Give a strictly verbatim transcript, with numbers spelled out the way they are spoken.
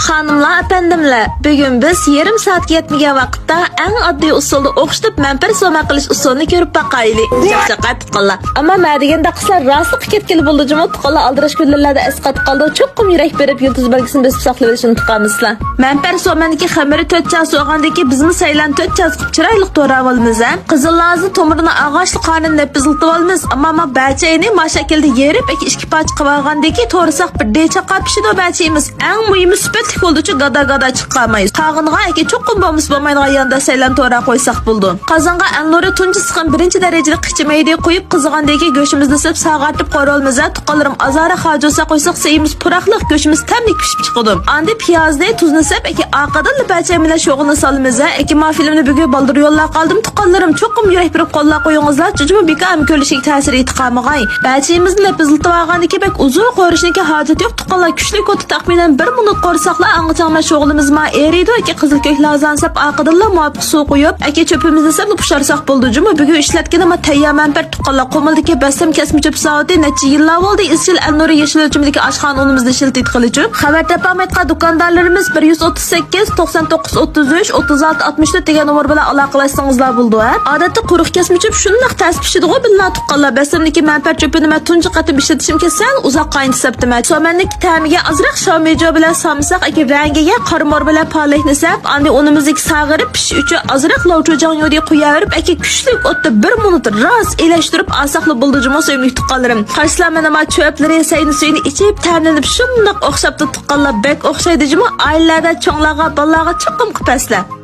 خانىملار، ئەپەندىملەر، بۈگۈن بىز يېرىم سائەتكە يەتمىگەن ۋاقىتتا ئەڭ ئاددىي ئۇسۇلدا ئوخشىتىپ مەنپەر سومە قىلىش ئۇسۇلىنى كۆرۈپ باقايلى. چاقچاق قايتىپ قاللا. ئەمما مە دېگەندە قىزلار راستلىققا كەتكىلى بولىدۇ جۇمۇ، تۇغقانلار ئالدىراش كۈنلەردە ئەسقاتىپ قالىدۇ. چوقۇم يۈرەك بېرىپ يۇلتۇز بەلگىسىنى بېسىپ ساقلىۋېلىشنى ئۇنتۇپ قالمىسىلەر. مەنپەر سومەندىكى خېمىرى تۆت چاسا بولغاندىن كېيىن بىزمۇ سەيلەن تۆت چاسا قىلىپ چىرايلىق توراۋالىمىز ھە. قىزىل لازا تومۇرىنى ئاغاچلىق قانىنى نېپىزلىتىۋالىمىز. ئەمما ما بەچەينى ما شەكىلدە يېرىپ، ئىككى پارچە قىلىۋالغاندىن كېيىن تورىساق بىر دېچاققا پىشىدۇ بەچىيىمىز. ئەڭ مۇھىمى سۈپەتلىك بولىدۇچۇ، گادا-گادا چىقارماي. قاغىنىغا ياكى چوقۇم بولمىسا بولمايدىغان ياندا سەيلەن تورا قويساق بولىدۇ. قازانغا ئەلنۇرى تۇنجى سىقىم بىرىنچى دەرىجىلىك قىچا مەيدە قويۇپ، قىزىغاندىن كېيىن گۆشىمىزنى سېلىپ ساغارتىپ قورۇۋالىمىز ھە. تۇغقانلىرىم، ئازراق ھاجۇسا قويساق سېيىمىز پۇراقلىق، گۆشىمىز تەملىك پىشىپ چىقىدۇ. ئاندىن پىيازنى، تۇزنى سېلىپ، ئاكى ئارقىدىنلا بەچەي بىلەن شوغۇلنى سالىمىز ھە. ئاكى ما فىلىمنى بۈگۈن بالدۇر يوللاپ قالدىم. تۇغقانلىرىم، چوقۇم يۈرەك بېرىپ قوللاپ قويۇڭلار. جۇجۇمۇ بىكار ئەمە كۆرۈلۈشىگە تەسىرى يېتىپ قالمىغاي. بەچىيىمىزنى لەپىزلىتىۋالغاندىن كېيىن بەك ئۇزۇن قورۇشنىڭكى ھاجىتى يوق. تۇغقانلار، كۈچلۈك ئوتتا تەخمىنەن بىر مىنۇت قورۇساقلا ئاڭغىچاڭ بىلەن شوغۇلىمىز ما ئېرىيدۇ. ئاكى قىزىل كۆك لازانى سېلىپ ئارقىدىنلا مۇۋاپىق سۇ قۇيۇپ، ئاكى چۆپىمىزنى سېلىپ پۇشارساق بولىدۇ. جۇمۇ بۈگۈن ئىشلەتكىنى ما تەييار مەنپەر تۇغقانلار. قۇمۇلدىكى بەسسەم كەسمە چۆپ زاۋۇتى نەچچە يىللار بولدى ئىزچىل ئەلنۇرى يېشىل ئۆلچىمىدىكى ئاشخانا ئۇنىمىزنى ئىشلىتىۋاتقىلى. چۈ خەۋەر تاپالمايدىغان دۇكاندارلىرىمىز بىر يۈز ئوتتۇز سەككىز، توقسان توققۇز، ئوتتۇز ئۈچ، ئوتتۇز ئالتە، ئاتمىش تۆت دېگەن نومۇر بىلەن ئالاقىلەشسىڭىزلا بولىدۇ ھە. ئادەتتە قۇرۇق كەسمە چۆپ شۇنداق تەس پىشىدىغۇ بىللا تۇغقانلار. بەسسەمدىكى مەنپەر چۆپىنى مەن تۇنجى قېتىم ئىشلىتىشىمكەن سەل ئۇزاق قاينىتىپ سەپتىمەن. سومەننىڭ تەمىگە ئازراق شاۋمىجۇ بىلەن سامساق، ئاكى رەڭگىگە قارىمۇر بىلەن پالەكنى سەپ، ئاندىن ئۇنىمىزنى ساغىرىپ پىشىش ئۈچۈن ئازراق لاۋچۇجاڭيۇدى قويۇۋېرىپ، ئاكى كۈچلۈك ئوتتا بىر مىنۇت راست ئىلەشتۈرۈپ ئالساقلا بولىدۇ جۇمۇ سۆيۈملۈك تۇغقانلىرىم. قارىسىلەر مانا ما چۆپلىرى سەينى سۈيىنى ئىچىپ تەملىنىپ شۇنداق ئوخشاپتۇ تۇغقانلار، بەك ئوخشايدۇ جۇمۇ. ئائىلىلەردە چوڭلارغا، بالىلارغا چوقۇم قىلىپ بەرسىلەر.